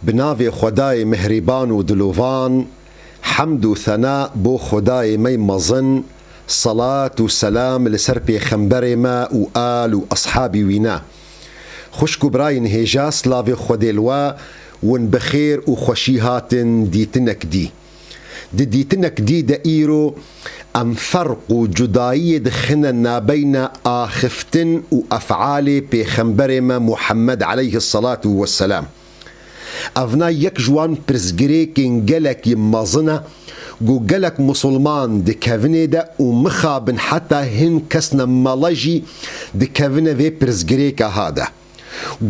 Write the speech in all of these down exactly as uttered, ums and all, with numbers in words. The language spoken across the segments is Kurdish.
Bi navê Xwedayê mihrîban û dilovan, hemd û thena bo Xwedayê me mezin, selat û selam li ser pêxemberê me û al û eshabî wî ne. Xwişk û birayên hêja, silavê Xwedê li we, win bi xêr û xweşî hatin dîtinek dî. Di dîtinek dî de îro em ferq û cudayiyê dixine nabeyna axiftin û efalê pêxemberê me Muhammed aleyhisselatu vesselam. Evna yek ji wan pirsgirêkên gelekî mezin e, ku gelek musulman di kevinê de û mixabin heta hin kesne mele jî dikevine vê pirsgirêka ha de.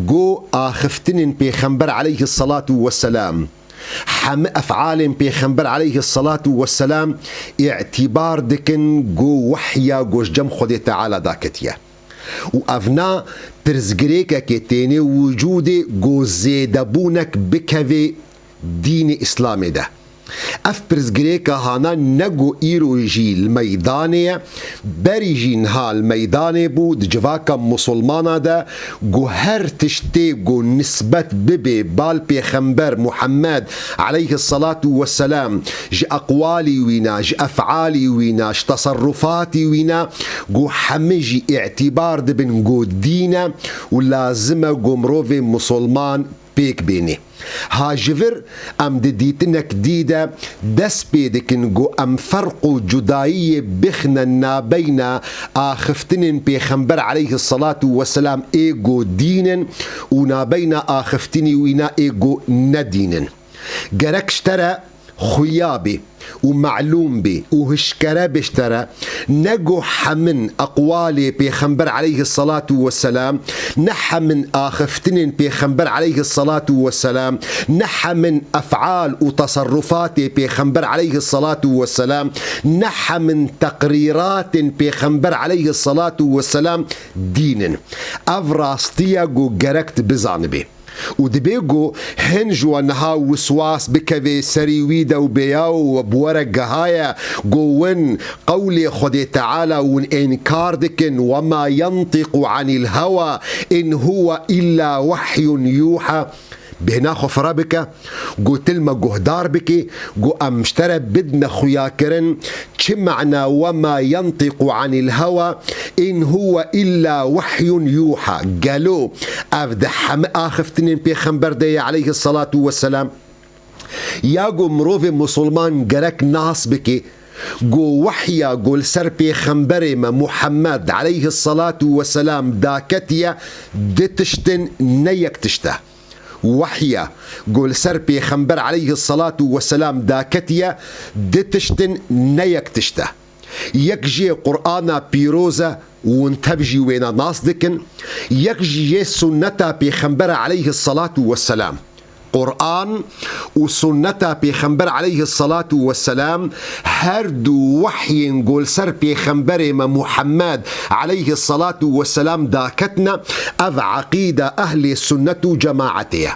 Ku axiftinên pêxember aleyhisselatu vesselam, hemi efalên pêxember aleyhisselatu vesselam îtîbar dikin ku wehya ku ji cem Xwedê Teala daketiye. Û evna pirsgirêkekê têne wicûdê ku zêdebûnek bikevê dînê Îslamê de. Ev pirsgirêka hana ne ku îro jî li meydanê ye, berî jî niha li meydanê bû, di civaka musulmana de ku her tiştê ku nisbet bibe bal pêxember Muhammed aleyhisselatu vesselam, ji eqwalî wî ne, ji efalî wî ne, ji teserrufatî wî ne, ku hemî jî îtîbar dibin ku dîn e û lazim e ku mirovê musulman pêk bênê. Ha ji vir em di dîtinek dî de dest pê dikin ku em ferq û cudayiyê bixine nabeyna axiftinên pêxember aleyhisselatu vesselam ê ku dîn in û nabeyna axiftinî wîna ê ku ne dîn in. Gerek ji te re xuya bê û melûm bê û hişkere bê ji te re, ne ku hemin eqwalê pêxember aleyhisselatu vesselam, ne hemin axiftinên pêxember aleyhisselatu vesselam, ne hemin efal û teserrufatê pêxember aleyhisselatu vesselam, ne hemin teqrîratên pêxember aleyhisselatu vesselam dîn in. Ev rastiye ku gerek tu bizanibê. Û dibê ku hin ji we niha wiswas bikeve serî wî de û bêya û bi we re gihaye ku win qewlê Xwedê Teala win înkar dikin, "Wema yenṭiqu anil hewa in huwe illa wehyun yuha." Bêhna xwe fira bike, ku tu li me guhdar bikî, ku em ji te re bidine xuyakirin, çi mana "Wema yenṭiqu anil hewa in huwe illa wehyun yuha." Gelo ev di hemi axiftinên pêxember de ye aleyhisselatu vesselam? Ya ku mirovê musulman gerek nas bike ku wehya ku li ser pêxemberê me Muhammed aleyhisselatu vesselam daketiye, di tiştin ne yek tişt e. Wehya ku li ser pêxember aleyhisselatu vesselam daketiye, di tiştin ne yek tişt e. Yek jê Qur'ana pîroz e, hûn tev jî wêna nas dikin, yek jî yê sunneta pêxembera aleyhisselatu vesselam. Qur'an û sunneta pêxember aleyhisselatu vesselam her du wehyên ku li ser pêxemberê me Muhammed aleyhisselatu vesselam daketine, ev eqîda ehlê sunnet û cemaetê ye.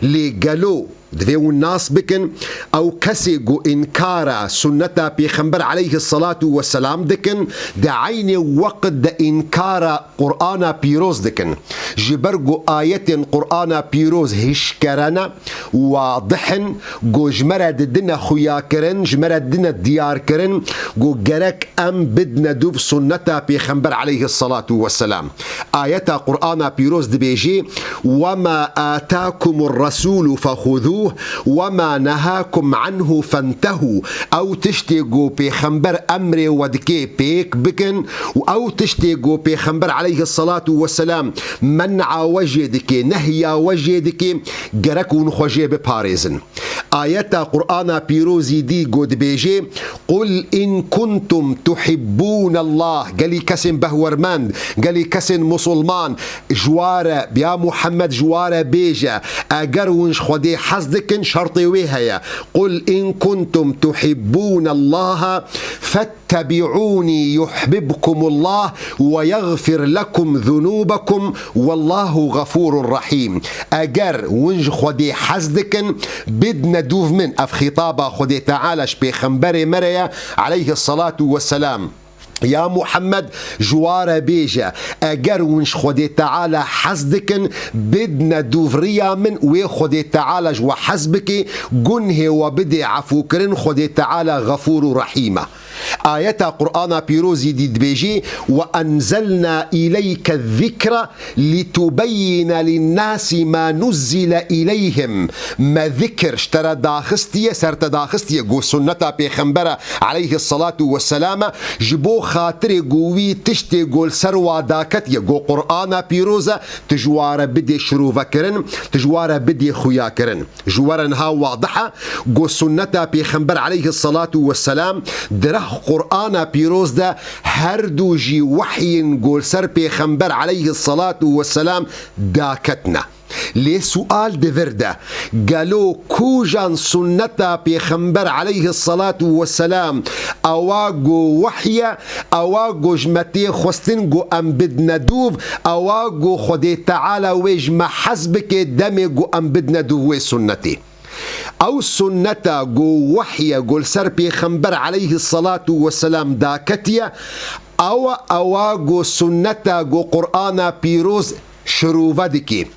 Lê gelo divê hûn nas bikin, ew kesê ku înkara sunneta pêxember aleyhisselatu vesselam dikin, di eynê weqt de înkara Qur'ana pîroz dikin. Ji ber ku ayetên Qur'ana pîroz hişkere ne, wadih in, ku ji me re didine xuyakirin, ji me re didine diyarkirin, ku gerek em bidine dûv sunneta pêxember aleyhisselatu vesselam. Ayeta Qur'ana pîroz dibêjê, "Wema atakumur resulu fexuzuh, wema nehakum anhu fentehu." Ew tiştê ku pêxember emrê we dike pêk bikin û ew tiştê ku pêxember aleyhisselatu vesselam men'a we jê dike, nehya we jê dike, gerek hûn xwe jê biparêzin. Ayeta Qur'ana pîrozî dî ku dibêjê, "Qul in kuntum tuhibbûnallah." Gelî kesên behwermend, gelî kesên musulman ji wa re, ya Muhammed, ji wa re bêje, eger hûn ji Xwedê hez dikin, şertê wê heye. "Qul in kuntum tuhibbûnallaha fet tebi'ûnî yuhbibkumullah ve yagfir lekum zunûbekum, wallahu gafûrun rahîm." Eger hûn ji Xwedê hez dikin, bidne dûv min. Ev xîtaba Xwedê Teala ji pêxemberê me re ye, aleyhisselatu vesselam. Ya Muhammed, ji wa re bêje, eger hûn ji Xwedê Teala hez dikin, bidne dûv riya min, wê Xwedê Teala ji we hez bike, gunhê we bidê efûkirin, Xwedê Teala Xefûr û Rehîm e. Ayeta Qur'ana Pîrozî dî dibêjî: "Ve enzelna ileyke zikre litubeyyine linnasi ma nuzzile ileyhim." Me zikir ji te re daxistiye, ser te daxistiye, go sunneta Pêxembere aleyhissalatu vesselam e, ji bo xatirê go wî tiştê go li ser wa daketiye, go Qur'ana Pîroz e, tu ji wa re bidê şirovekirin, tu ji wa re bidê xuyakirin. Ji we re niha wadih e, go sunneta Pêxember aleyhissalatu vesselam di reh Qur'ana Pîroz de her du jî wehyên go li ser Pêxember aleyhissalatu vesselam daketine. Lê sual di vir de, gelo kujan sunneta Pêxember aleyhissalatu vesselam ewa go wehy e, ewa go ji me tê xwestin go em bidne dûv, ewa go Xwedê Teala wê ji me hez bike demê go em bidne dûv wê sunnetê? Ew sunneta go wehy e go li ser Pêxember aleyhissalatu vesselam daketiye, ew e, ewa go sunneta go Qur'ana Pîroz şirove dike.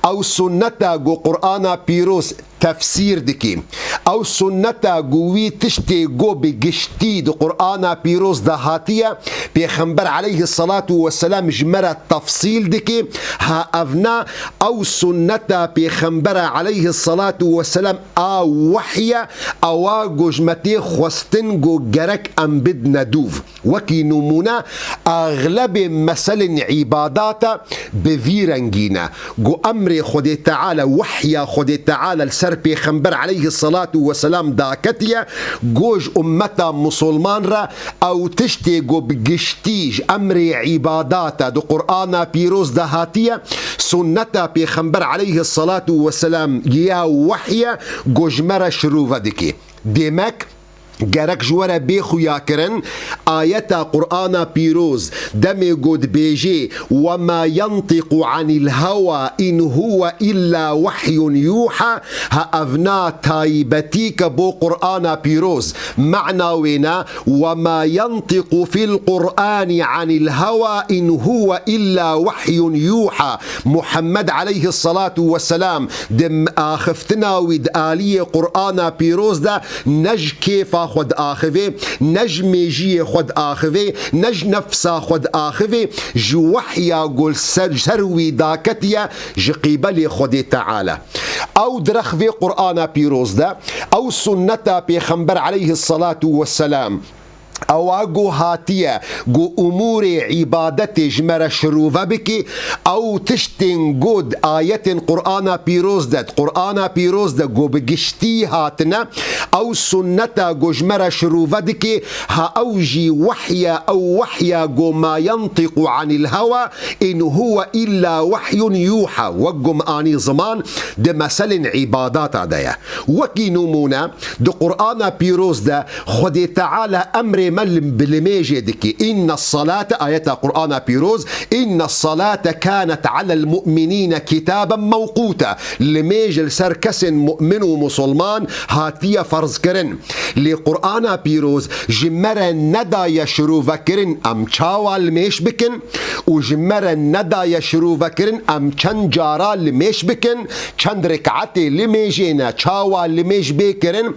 Ew sunneta go Qur'ana Pîroz tefsîr dike. Ew sunneta go wî tiştê go bi giştî di Qur'ana Pîroz de hatiye, Pêxember aleyhissalatu vesselam ji me re tefsîl dike. Ha ev na, ew sunneta Pêxembere aleyhissalatu vesselam a wehy e, ewa go ji me tê xwestin go gerek em bidne dûv. Wekî nimûne, axlebê meselên îbadata bi vî rengî ne. Go emrê Xwedê Teala, wehya Xwedê Teala li ser Pêxember aleyhissalatu vesselam daketiye, go ji ummeta musulman re ew tiştê go bi giştî ji emrê îbadata di Qur'ana Pîroz de hatiye, sunneta Pêxember aleyhissalatu vesselam ya wehy e, go ji me re şirove dike. Demek, gerek ji we re bê xuyakirin, ayeta Qur'ana Pîroz demê go dibêjê: "Ve ma yantiqu anil hewa in huve illa wehyun yuha", ha ev na taybetî ke bo Qur'ana Pîroz. Mana wê ne: "Ve ma yantiqu fil Qur'ani anil hewa in huve illa wehyun yuha." Muhammed aleyhissalatu vesselam di axiftina wî di aliyê Qur'ana Pîroz de ne ji kêfa xwe diaxivê, ne ji mêjiyê xwe diaxivê, ne ji nefsa xwe diaxivê, ji wehya go li ser, ser wî daketiye ji qîbelê Xwedê Teala. Ew di rexvê Qur'ana Pîroz de, ew sunneta Pêxember aleyhissalatu vesselam, ewa go hatiye, go umûrê îbadetê ji me re şirove bike, ew tiştên go di ayetên Qur'ana Pîroz de, di Qur'ana Pîroz de go bi giştî hatine, ew sunneta go ji me re şirove dike, ha ew jî wehy e, ew wehy e go ma yantiqu anil hewa in huve illa wehyun yuha. Wek go min anî ziman, di meselên îbadata de ye. Wekî nimûne, di Qur'ana Pîroz de Xwedê Teala emrê me li, bi limêjê dike. "Inne salate", ayeta Qur'ana Pîroz, "Inne salate kanet alel mu'minîne kitaben mewqûte." Limêj li ser kesên mu'min û musulman hatiye ferzkirin. Lê Qur'ana Pîroz ji me re nedaye şirovekirin em çawa limêj bikin û ji me re nedaye şirovekirin em çend cara limêj bikin, çend rekatê limêjê ne, çawa limêj bê kirin,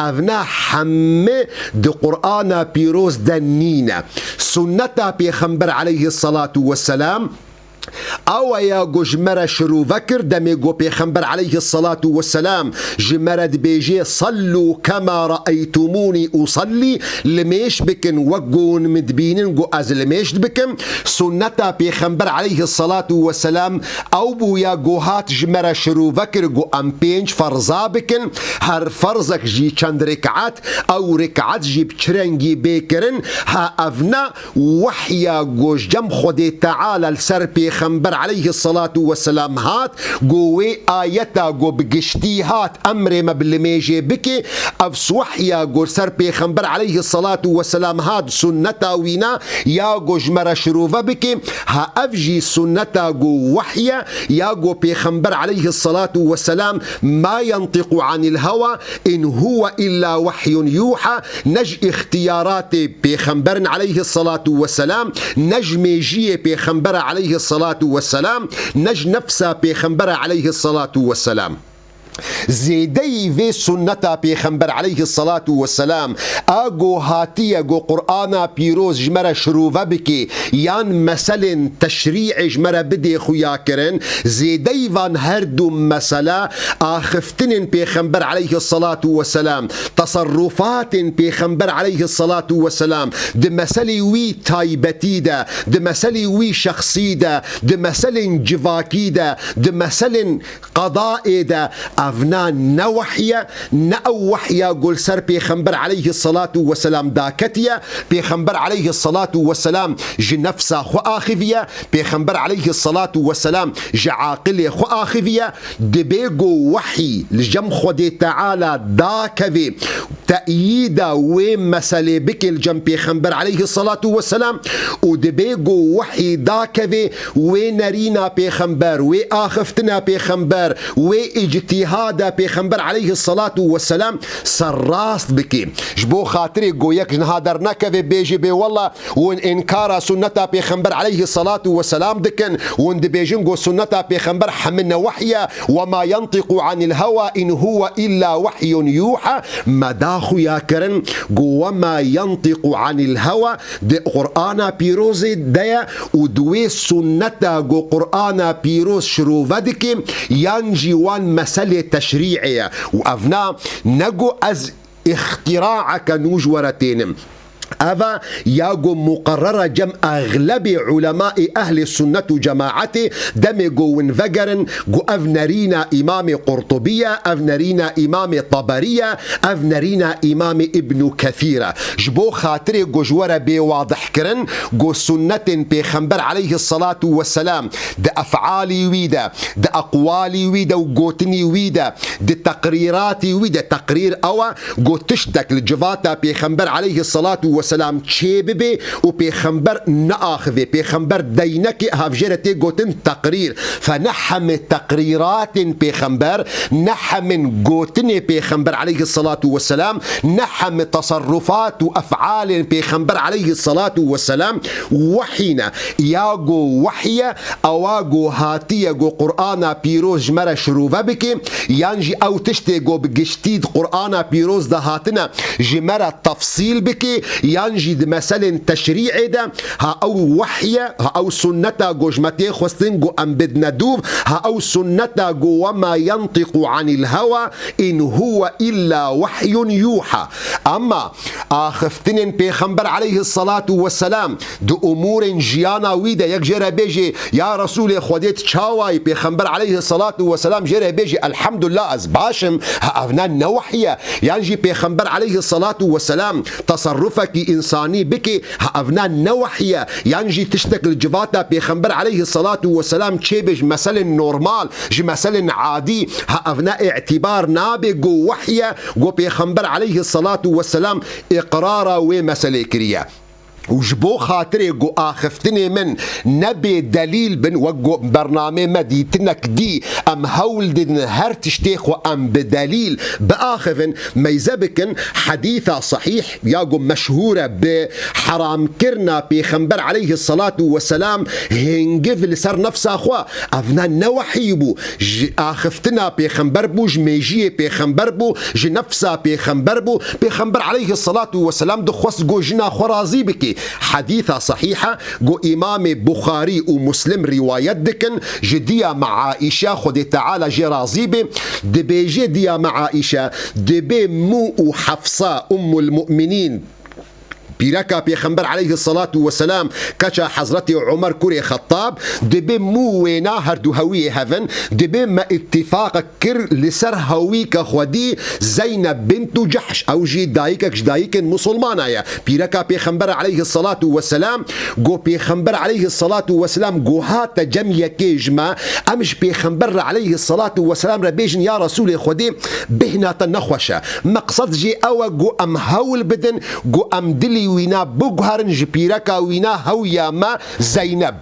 ev ne hemî di Qur'ana Pîroz de nîne. Sunneta Pêxember aleyhissalatu vesselam, ew ya go ji me re şirove kir, demê go Pêxember aleyhissalatu vesselam ji me re dibêjê: "Sallu kema raeytumûnî usalli", limêj bikin wek go hûn min dibînin go ez limêj dibikim. Sunneta Pêxember aleyhissalatu vesselam ew bû ya go hat ji me re şirove kir go em pênc ferza bikin, her ferzek jî çend rekat, ew rekat jî bi çi rengî bê kirin, ha ev ne wehya go ji cem Xwedê Teala li ser Pêxember Pêxember aleyhisselatu vesselam hat, go wê ayeta go bi giştî hat, emrê me bi limêjê bike, ev wehya go ser Pêxember aleyhisselatu vesselam hat, sunneta wîna, ya go ji me re şirove bike, ha ev jî sunneta go wehye, ya go Pêxember aleyhisselatu vesselam, ma yantiqu anil hewa, in huwe illa wehyun yuha, ne ji îxtiyaratê Pêxemberin aleyhisselatu vesselam, ne ji mêjiyê Pêxembera aleyhisselatu vesselam, ne ji nefsa Pêxembera aleyhisselatu vesselam. Zêdeyî vê sunneta Pêxember aleyhisselatu vesselam, a go hatiye go Qur'ana pîroz ji me re şirove bike, yan meselên teşrî'ê ji me re bidê xuyakirin, zêdeyî van her du mesele axiftinên Pêxember aleyhisselatu vesselam, teserrufatên Pêxember aleyhisselatu vesselam, di meselê wî taybetî de, di meselê wî şexsî de, di meselên civakî de, di meselên qedayê de, evna ne wehye, ne ew wehya go li ser Pêxember aleyhisselatu vesselam daketiye. Pêxember aleyhisselatu vesselam ji nefsa xwe axiviye. Pêxember aleyhisselatu vesselam ji aqilê xwe axiviye. Dibê go wehî li cem Xwedê Teala dakeve, teyîda wê meselê bike li cem Pêxember aleyhisselatu vesselam û dibê go wehî dakeve wê nerîna Pêxember, wê axiftina Pêxember, wê îctîhada Pêxember aleyhisselatu vesselam serrast bike. Ji bo xatirê go yek ji niha dernekeve bêjî bê wela hûn înkara sunneta Pêxember aleyhisselatu vesselam dikin, hûn dibêjin go sunneta Pêxember hemine wehye, "Ve ma yantiqu anil hewa in huwe illa wehyun yuha." Me da xuya kirin, go "Ve ma yantiqu anil hewa" di Qur'ana pîrozê de ye û di wê sunneta go Qur'ana pîroz şirove dike, yan jî wan meselê teşrî'ê ye. Û evna ne go ez îxtîraeke nû ji we re tênim. Eva ya go muqerrera cem exlebê ulemaê ehlê sunnet û cemaetê, demê go win vegerin, go ev nerîna Îmamê Qurtubî ye, ev nerîna Îmamê Teberî ye, ev nerîna Îmamê Îbnû Kesîr e. Ji bo xatirê go ji we re bê wadih kirin, go sunnetên Pêxember aleyhisselatu vesselam di efalî wî de, di eqwalî wî de û gotinî wî de, di teqrîratî wî de, teqrîr ew e, Got tiştek li civata Pêxember aleyhisselatu vesselam çê bibe û Pêxember neaxive, Pêxember deyneke, hevjê re tê gotin teqrîr. Fe ne hemî teqrîratên Pêxember, ne hemî gotinê Pêxember aleyhisselatu vesselam, ne hemî teserrufat û efalên Pêxember aleyhisselatu vesselam wehî ne. Ya go wehî ye, ewa go hatiye go Qur'ana pîroz ji me re şirove bike, yan jî ew tiştê go bi giştî di Qur'ana pîroz de hatine ji me re tefsîl bike, yan jî di meselên teşrî'ê de, ha ew wehy e, ha ew sunneta go ji me tê xwestin go em bidine dûv, ha ew sunneta go "Ve ma yantiqu anil hewa in huwe illa wehyun yuha." Emma axiftinên Pêxember aleyhisselatu vesselam di umûrên jiyana wî de, yek jê re bêjê, "Ya Resûlê Xwedê, tu çawa yî?" Pêxember aleyhisselatu vesselam jê re bêjê, "Elhamdulillah, ez baş im." Ha, evna ne wehy e. Yan jî Pêxember aleyhisselatu vesselam teserrufekî însanî bike, ha, evna ne wehy e. Yan jî tiştek li civata Pêxember aleyhisselatu vesselam çêbe ji meselên normal, ji meselên adî, ha, evna îtîbar nabe go wehy e, go Pêxember aleyhisselatu vesselam îqrara wê meselê kiriye. Û ji bo xatirê ku axiftinê min ne bê delîl bin, wek ku bernamê me dîtinek dî, em hewl didin her tiştê xwe em bi delîl biaxivin, meyze bikin, hedîsa sehîh ya ku meşhûr e bi heramkirina Pêxember aleyhisselatu vesselam hingiv li ser nefsa xwe, evna ne wehî bû, ji axiftina Pêxember bû, ji mêjiyê Pêxember bû, ji nefsa Pêxember bû. Pêxember aleyhisselatu vesselam dixwest ku jina xwe razî bike. Hedîsa sehîh e ku Îmamê Buxarî û Muslim rîwayet dikin, ji diya me Aîşe, Xwedê Teala jê razî be, dibêje diya me Aîşe, dibê mû û Hefsa, Ummul Mu'minîn, Pîreka Pêxember aleyhissalatu vesselam, keça Hezretî Umer kurê Xettab, dibe mû wêna herdu hewiyê hevin, dibe me îttifaq kir li ser hewîka xwedî Zeyneb bintu Cehş, ew jî dayikek ji dayikên musulmana ye. Pîreka Pêxember aleyhissalatu vesselam, go Pêxember aleyhissalatu vesselam go hate cem yekê ji me, em ji Pêxember re aleyhissalatu vesselam re bêjin, ya Resûlê Xwedê, bêhna te nexweş e. Meqsed jî ew e, go em hewl bidin, go em dilî wîna biguherin ji pîreka wîna hewiya me Zeyneb.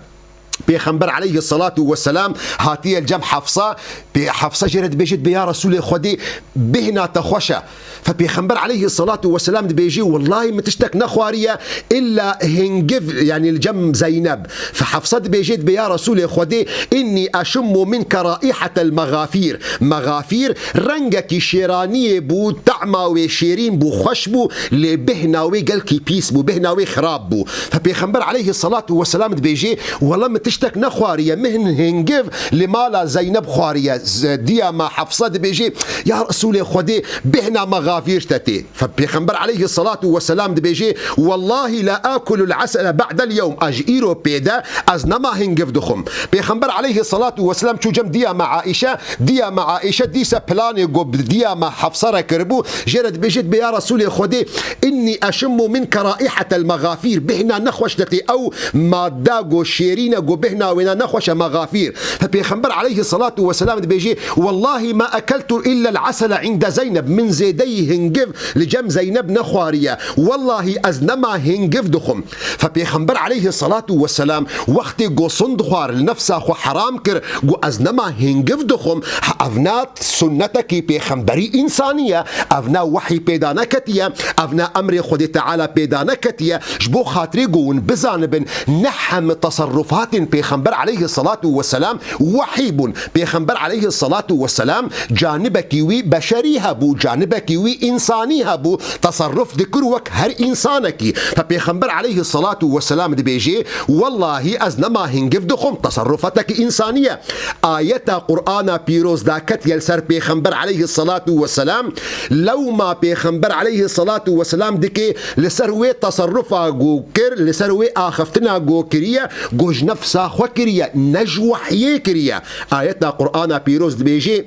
Pêxember aleyhissalatu vesselam hatiye li cem Hefsa, pê Hefsa jê re dibêje, dibê, ya Resûlê Xwedê, bêhna te xweş e. Fe Pêxember aleyhissalatu vesselam dibêje, wellahî min tiştek nexwariye, illa hingiv, yanî li cem Zeyneb. Fe Hefsa dibêje, dibê, ya Resûlê Xwedê, innî eşummu minke raihetel mexafîr. Mexafîr rengekî şêraniyê bû, tahma wê şêrîn bû, xweş bû, lê bêhna wê gelkî pîs bû, bêhna wê xirab bû. Fe Pêxember aleyhissalatu vesselam dibêje, wela min tiştek nexwariye, min hingiv li mala Zeyneb xwariye. Z-, diya me Hefsa dibêje, ya Resûlê Xwedê, bêhna mexafîr te tê. Fe Pêxember aleyhissalatu vesselam dibêje, wellahî la akulul esele ba'del yewm, ez ji îro pê de ez nema hingiv dixwim. Pêxember aleyhissalatu vesselam çû cem diya me Aîşe, diya me Aîşe dîse planê go bi diya me Hefsa re kiribû, jê re dibêje, dibê, ya Resûlê Xwedê, innî eşimmu minke raihetel mexafîr, bêhna nexweş te tê, ew madda go şêrîn e, go bêhna wêna nexweş e, mexafîr. Fe Pêxember aleyhissalatu vesselam dibêje, wellahî ma ekeltu illel esele inde Zeyneb, min zêdeyî hingiv li cem Zeyneb nexwariye. Wellahî ez nema hingiv dixwim. Fe Pêxember aleyhissalatu vesselam wextê go sund xwar, li nefsa xwe heram kir, go ez nema hingiv dixwim. Ha, ev na sunnetekî pêxemberî însanî ye, ev na wehî pêda neketiye, ev na emrê Xwedê Teala pêda neketiye. Ji bo xatirê go hûn bizanibin, ne heme teserrufatên Pêxember aleyhissalatu vesselam wehî bûn. Pêxember aleyhissalatu vesselam canibekî wî beşerî hebû, canibekî wî însanî hebû, teserruf dikir wek her însanekî. Fe Pêxember aleyhissalatu vesselam dibêje, wellahî ez nema hingiv dixwim, teserrufatekî însanî ye. Ayeta Qur'ana pîroz daketiye li ser Pêxember aleyhissalatu vesselam, lewma Pêxember aleyhissalatu vesselam dike li ser wê teserrufa go kir, li ser wê axiftina go kiriye, go ji nefsa xwe kiriye, ne ji wehyê kiriye. Ayeta Qur'ana pîroz dibêje,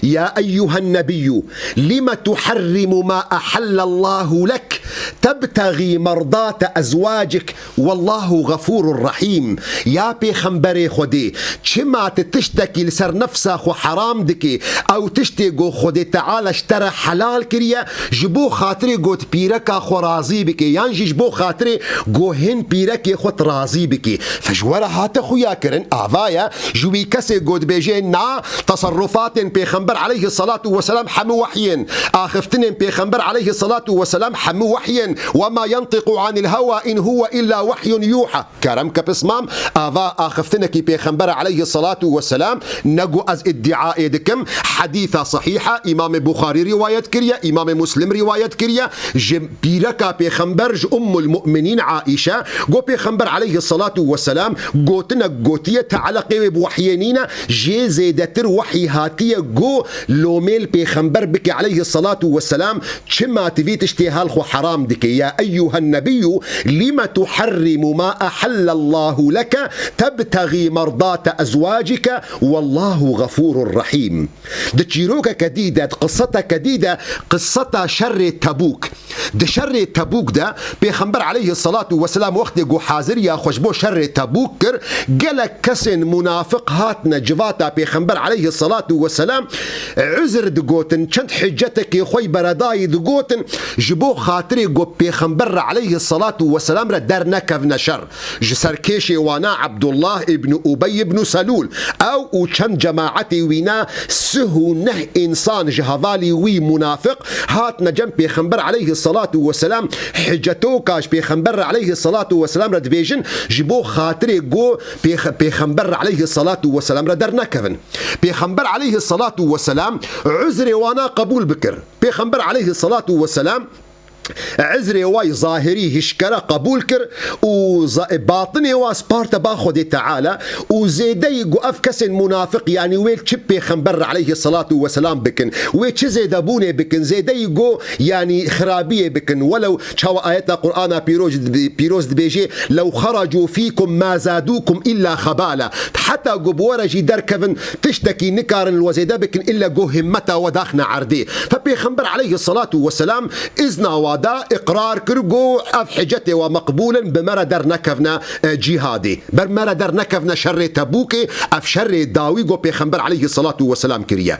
يا أيها النبي لم تحرم ما أحل الله لك تبتغي مرضات أزواجك والله غفور رحيم. Ya Pêxemberê Xwedê, çima tu tiştekî li ser nefsa xwe heram dikî? Ew tiştê go Xwedê Teala ji te re helal kiriye, ji bo xatirê go tu pîreka xwe razî bikî, yan jî ji bo xatirê go hin pîrekê xwe tu razî bikî. Fe ji we re hate xuya kirin, ava ye, ji wî kesê go dibêje, na, teserrufatên Pêxember aleyhissalatu vesselam hemû wehyên. Axiftinên Pêxember aleyhissalatu vesselam hemû wehyên. Ve ma yantiqu anil hewa in huve illa wehyun yuha. Kerem ke pismam, ava axiftinekî Pêxember aleyhissalatu vesselam, ne go ez îddiayê dikim, hedîsa sehîh e, Îmamê Buxarî rîwayet kiriye, Îmamê Muslim rîwayet kiriye, ji pîreka Pêxember, ji Ummul Mu'minîn Aîşe, go Pêxember aleyhissalatu vesselam gotinek gotiye, te eleqê wê bi wehyê nîne, jê zêdetir wehî hatiye, go lomê li Pêxember bike aleyhissalatu vesselam, çima tu vî tiştê hal xwe heram dike? Ya eyyuhen nebiyyu lime tuharrimu ma ahallallahu leke tebtagî merdate ezwacike wallahu gafurur rahîm. Di çîrokeke dî de, di qiseteke dî de, qiseta şerê Tebûk. Di şerê Tebûk de Pêxember aleyhissalatu vesselam wextê ku haziriya xwe ji bo şerê Tebûk kir, gelek kesên munafiq hatine civata Pêxember aleyhissalatu vesselam, uzr digotin, çend hiccetekê xwe beredayî digotin, ji bo xatirê ku Pêxember re aleyhissalatu vesselam re dernekevine şer. Ji ser kêşê wana Abdullah ibn Ubey ibn Selûl, ew û çend cemaetê wîna sih û neh însan ji hevalî wî munafiq hatine cem Pêxember aleyhissalatu vesselam, hicetoka ji Pêxember re aleyhissalatu vesselam re dibêjin, ji bo xatirê go Pêx-, Pêxember re aleyhissalatu vesselam re dernekevin. Pêxember aleyhissalatu vesselam uzrê wana qebûl bikir. Pêxember aleyhissalatu vesselam Izrê wa yî zahirî hişkere qebûl kir û za-, batinê wa sparte ba Xwedê Teala û zêdeyî got ev kesên munafiq, yanî wê çi pêxember re aleyhisselatu vesselam bikin, wê çi zêdebûnê bikin, zêdeyî got, yanî xirabiyê bikin. Welew çawa ayeta Qur'ana pîroz, pîroz dibêje, "Lew xeracu fîkum ma zadûkum illa xebala." Heta got bi we re jî derkevin, tiştekî nikarin li we zêde bikin, illa got himmeta we daxine erdê. Fe pêxember aleyhisselatu vesselam izna wa da, iqrar kir, got, "Ev hicetê we meqbûl in, bi me re dernekevne, e, cîhadê. Ber me re dernekevne şerê Tebûkê, ev şerê dawî," got, pêxember aleyhisselatu vesselam kiriye.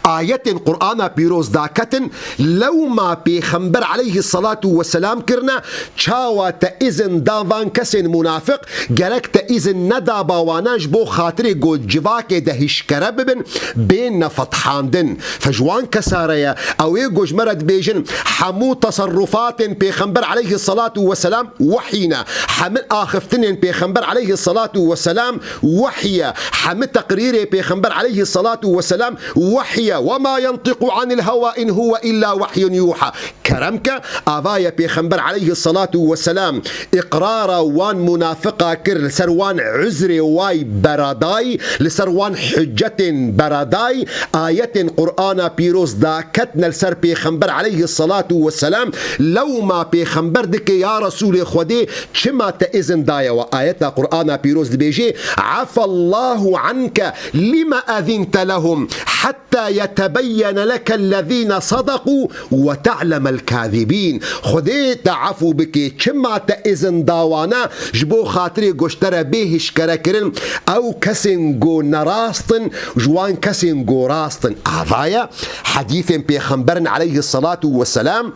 Ayetên Qur'ana pîroz daketin, lewma pêxember aleyhisselatu vesselam kirine, çawa te izin da van kesên munafiq, gerek te izin nedaba wana ji bo xatirê got civakê de hişkere bibin, bên nefethandin. Fe ji wan kesa re ye, ew ê got ji me re dibêjin, hemû teserrufatên pêxember aleyhisselatu vesselam wehyî ne. Hemî axiftinên pêxember aleyhisselatu vesselam wehy e. Hemî teqrîrê pêxember aleyhisselatu vesselam wehy e. "Ve ma yantiqu anil hewa in huve illa wehyun yuha." Kerem ke, ava ye pêxember aleyhisselatu vesselam iqrara wan munafiqa kir, li ser wan uzrê way beradayî, li ser wan hicetên beradayî, ayetên Qur'ana pîroz daketine li ser pêxember aleyhisselatu vesselam, lewma pêxember dike, "Ya Resûlê Xwedê, çima te izin daye we?" Ayeta Qur'ana pîroz dibêje, "Afallahu anke lima ezinte lehum hatta yetebeyyene lekellezîne sadakû ve te'lemel kâzibîn." Xwedê te efû bike, çima te izin dawana ji bo xatirê got ji te re bê hişkere kirin, ew kesên got nerast in, ji wan kesên got rast in. Ava ye, hedîfên pêxemberin aleyhisselatu vesselam,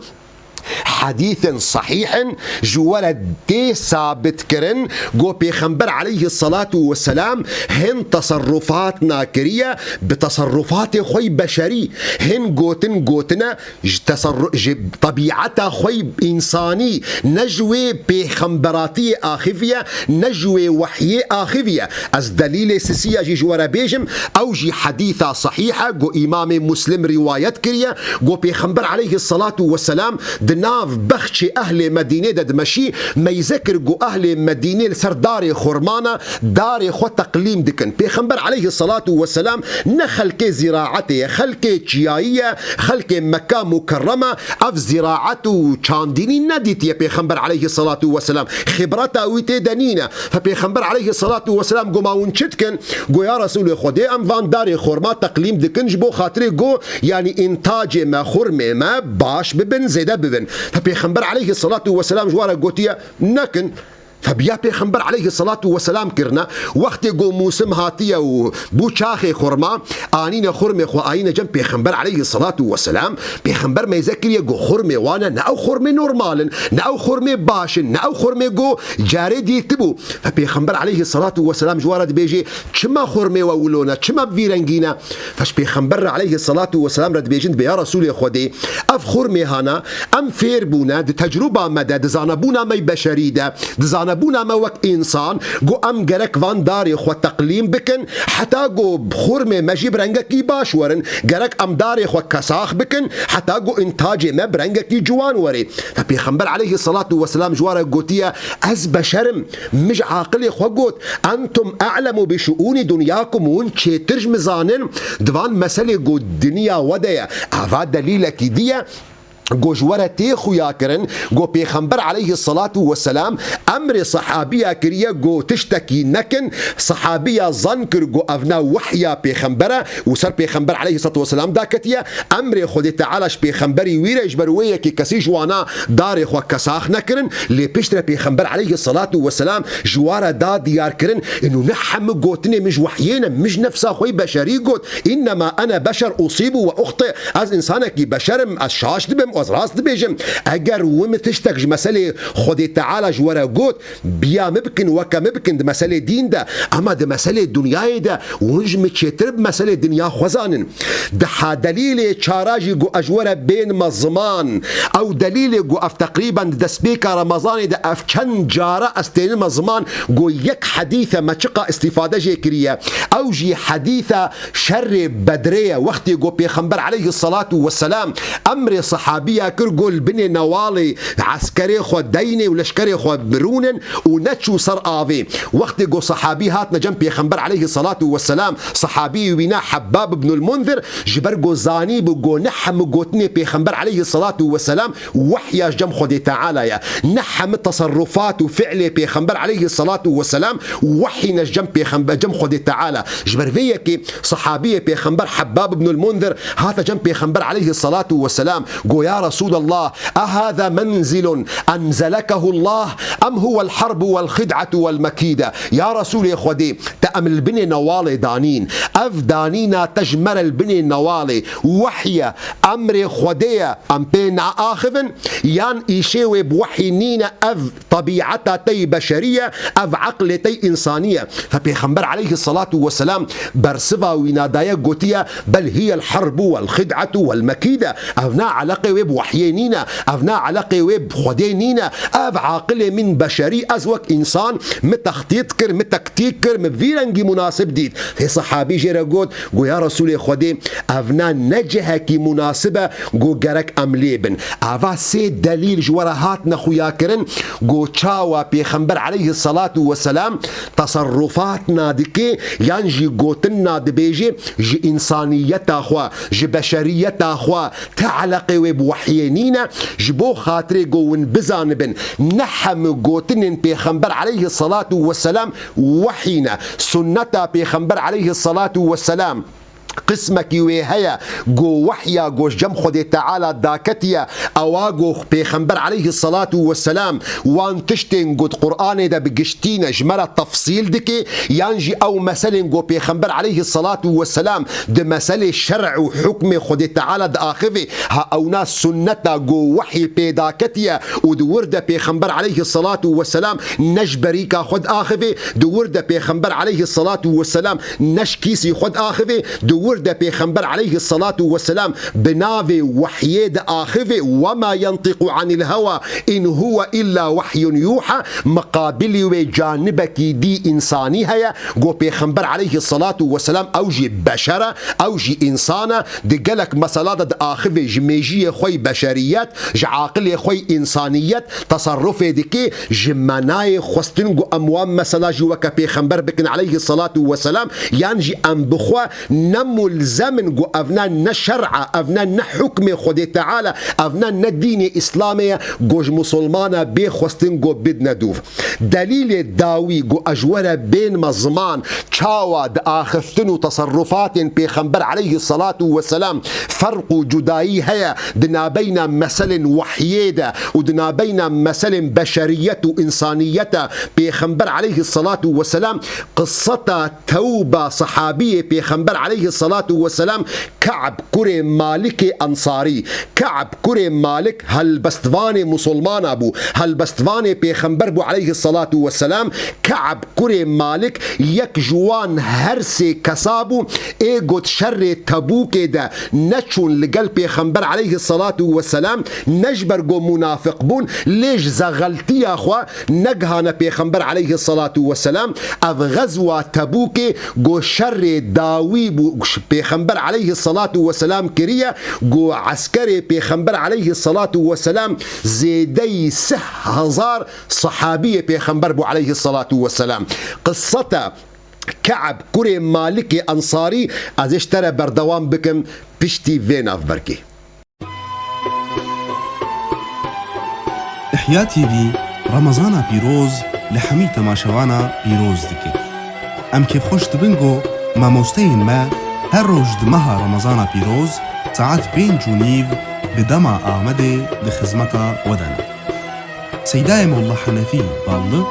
hedîfên sahîh in, ji we re tê sabit kirin, got pêxember aleyhisselatu vesselam hin teserrufat nakiriye, bi teserrufatê xwe yî beşerî. Hin gotin gotine, ji teserru-, ji tebîeta xwe yî însanî, ne ji wê pêxemberatiyê axiviye, ne ji wê wehyê axiviye. Ez delîlê sisiya jî ji we re bêjim, ew jî hedîsa sahîh e, got Îmamê Muslim rîwayet kiriye, got Pêxember aleyhisselatu vesselam di nav bexçê ehlê Medînê de dimeşî, meyze kir, got ehlê Medînê li ser darê xurmana darê xwe teqlîm dikin. Pêxember aleyhisselatu vesselam ne xelkê zîraetê ye, xelkê çiyayî ye, xelkê Mekka Mukerrema ev zîraet û çandînî nedîtiye Pêxember aleyhisselatu vesselam. Xibreta wî tê de nîne. Fe Pêxember aleyhisselatu vesselam got, "Ma hûn çi dikin?" Got, "Ya Resûlê Xwedê, em van darê xorma teqlîm dikin ji bo xatirê got, yanî, întacê me, xurmê me baş bibin, zêde bibin." Fe Pêxember aleyhisselatu vesselam ji wan re gotiye, "Nekin." Fe biya Pêxember aleyhisselatu vesselam kirine, wextê got mûsim hatiye û bû çaxê xurma, anîne xurmê xwe, ayîne cem Pêxember aleyhisselatu vesselam. Pêxember meyze kiriye, got, "Xurmê wan e, ne ew xurmê normal in, ne ew xurmê baş in, ne ew xurmê got carê dîtibû." Fe Pêxember aleyhisselatu vesselam ji wan re dibêje, "Çima xurmê we wilo ne? Çima bi vî rengî ne?" Fe ji Pêxember re aleyhisselatu vesselam re dibêjin, dibê, "Ya Resûlê Xwedê, ev xurmê hana, em fêr bûne, di tecrûba me de, di zanebûna me yî beşerî de, di zanebûna me wek însan, got em gerek van darê xwe teqlîm bikin, heta got xurmê me jî bi rengekî baş werin, gerek em darê xwe kesax bikin, heta got întacê me bi rengekî ciwan werê." Fe Pêxember aleyhisselatu vesselam ji wan re gotiye, "Ez beşer im, min ji aqilê xwe got, entum a'lemu bi şu'ûnî dunyakum, hûn çêtir ji min zanin, di van meselê got dinya we de ye." Ava delîlekî dî ye. Got ji we re tê xuya kirin, got Pêxember aleyhisselatu vesselam emrê sehabiya kiriye, got tiştekî nekin, sehabiya zan kir, got ev ne wehya Pêxember e û ser Pêxember aleyhisselatu vesselam daketiye, emrê Xwedê Teala ji pêxemberî wî re, ji ber wê yekê kesî ji wana darê xwe kesax nekirin, lê piştre Pêxember aleyhisselatu vesselam ji wan re da diyar kirin, inu ne hemû gotinê min ji wehyê ne, min ji nefsa xwe yî beşerî got, "Innema ene beşer usîbu ve uxti." Ez însanekî beşer im, ez şaş dibim, ez rast dibêjim. Eger wî min tiştek ji meselê Xwedê Teala ji we re got, biya min bikin, weke min bikin di meselê dîn de, ema di meselê dinyayê de hûn ji min çêtir bi meselê dinya xwe zanin. Diha delîlê çara jî got ez ji we re bênime ziman. Ew delîlê got ev teqrîben di destpêka Remezanê de ev çend cara ez tênime ziman, got yek hedîse me çiqa îstîfade jê kiriye. Ew jî hedîsa şerê Bedrê ye. Wextê got Pêxember aleyhisselatu vesselam emrê sehabî piya kir, got, li binê newalê eskerê xwe deynê û leşkerê xwe birûnin û neçû ser avê. Wextê ku sehabî hatine cem Pêxember aleyhisselatu vesselam, sehabî wîna Hebbab ibnul Munzir, ji ber ku zanîbû ku ne hemû gotinê Pêxember aleyhisselatu vesselam wehya ji cem Xwedê Teala ye. Ne hemû teserrufat û fi'lê Pêxember aleyhisselatu vesselam wehî ne ji cem Pêxember, cem Xwedê Teala. Ji ber vê yekê sehabiyê Pêxember Hebbab ibnul Munzir hate cem Pêxember aleyhisselatu vesselam, got, "Ya Resulallah, ehâzâ menzilun enzelekehullah, em huwel harbu wel xid'atu wel mekîde?" Ya Resulê Xwedê, te em li binê newalê danîn. Ev danîna te ji me re li binê newalê wehye, emrê Xwedê ye, em pê naaxivin, yan îşê wê bi wehî nîne, ev tebîeta te yî beşerî ye, ev eqlê te yî însanî ye. Fe Pêxember aleyhisselatu vesselam bersiva wîna daye, gotiye, "Bel hiyel harbu wel xid'atu wel mekîde." Ev ne eleqê wê bi wehyê nîne, ev ne eleqê wê bi Xwedê nîne. Ev aqilê min beşerî, ez wek însan, min textît kir, min tektîk kir, min vî rengî munasib dît. Hê sehabî jê re got, got, "Ya Resulê Xwedê, ev ne, ne cihekî munasib e, got, gerek em lê bin." Ava sê delîl ji we re hatine xuyakirin, got, çawa Pêxember aleyhisselatu vesselam teserrufatna dike, yan jî gotinna dibêje, ji însaniyeta xwe, ji beşeriyeta xwe, ti eleqê wê bi wehyê nîne, ji bo xatirê ku win bizanibin, ne hemû gotinên Pêxember aleyhisselatu vesselam wehî ne. Sunneta Pêxember aleyhisselatu vesselam qismekî wê heye, ku wehya ku ji cem Xwedê Teala daketiye, ewa ku Pêxember aleyhisselatu vesselam wan tiştên ku di Qur'anê de bi giştî ne ji me re tefsîl dike, yan jî ew meselên ku Pêxember aleyhisselatu vesselam di meselê şer'î û hukmê Xwedê Teala diaxivê, ha ewna sunneta ku wehî pê daketiye û di wir de Pêxember aleyhisselatu vesselam ne ji berîka xwe diaxivê, di wir de Pêxember aleyhisselatu vesselam ne ji kîsî xwe diaxivê, di wir de Pêxember aleyhisselatu vesselam bi navê wehyê diaxivê, "Wema yentiqu anil hewa in huwe illa wehyun yuha", miqabilî wê canibekî dî însanî heye, ku Pêxember aleyhisselatu vesselam ew jî beşer e, ew jî însan e, di gelek mesela de diaxivê ji mêjiyê xwe yî beşeriyet, ji aqilê xwe yî însaniyet teserrufê dike, ji me nayê xwestin ku em wan mesela jî weke Pêxember bikin aleyhisselatu vesselam, yan jî em bi xwe ne mulzem in ku evna ne şer'a, evna ne hukmê Xwedê Teala, evna ne dînê Îslamê ye, ku ji musulmana bê xwestin ku bidne dûv. Delîlê dawî ku ez ji we re bênme ziman, çawa di axiftin û teserrufatên Pêxember aleyhisselatu vesselam ferq û cudayî heye di nabeyna meselên wehyê de û di nabeyna meselên beşeriyet û însaniyet de. Pêxember aleyhisselatu vesselam, qisseta Tewba sehabiyê Pêxember aleyhisselatu vesselam, Ka'b kurê Malikê Ensarî. Ka'b kurê Malik helbestvanê musulmana bû, helbestvanê Pêxember bû aleyhisselatu vesselam. Ka'b kurê Malik yek ji wan her sê kesa bû, ê got şerê Tebûkê de neçûn li gel Pêxember aleyhisselatu vesselam, ne ji ber ku munafiq bûn, lê ji zexeltiya xwe negihane Pêxember aleyhisselatu vesselam. Ev xezwa Tebûkê ku şerê dawî bû, Pêxember aleyhisselatu vesselam kiriye, ku eskerê Pêxember aleyhisselatu vesselam zêdeyî sih hezar sehabiyê Pêxember bû aleyhisselatu vesselam. Qisseta Ka'b kurê Malikê Ensarî, ez ê ji te re berdewam bikim piştî vê navberkê. Ihya T V Remezana pîroz li hemî temaşevana pîroz dike. Em kêfxweş dibin ku mamosteyên me her roj di meha Remezana pîroz saet pênc û nîv bi dema Amedê di xizmeta we de ne. Seydayê Molla Henefî Ballı,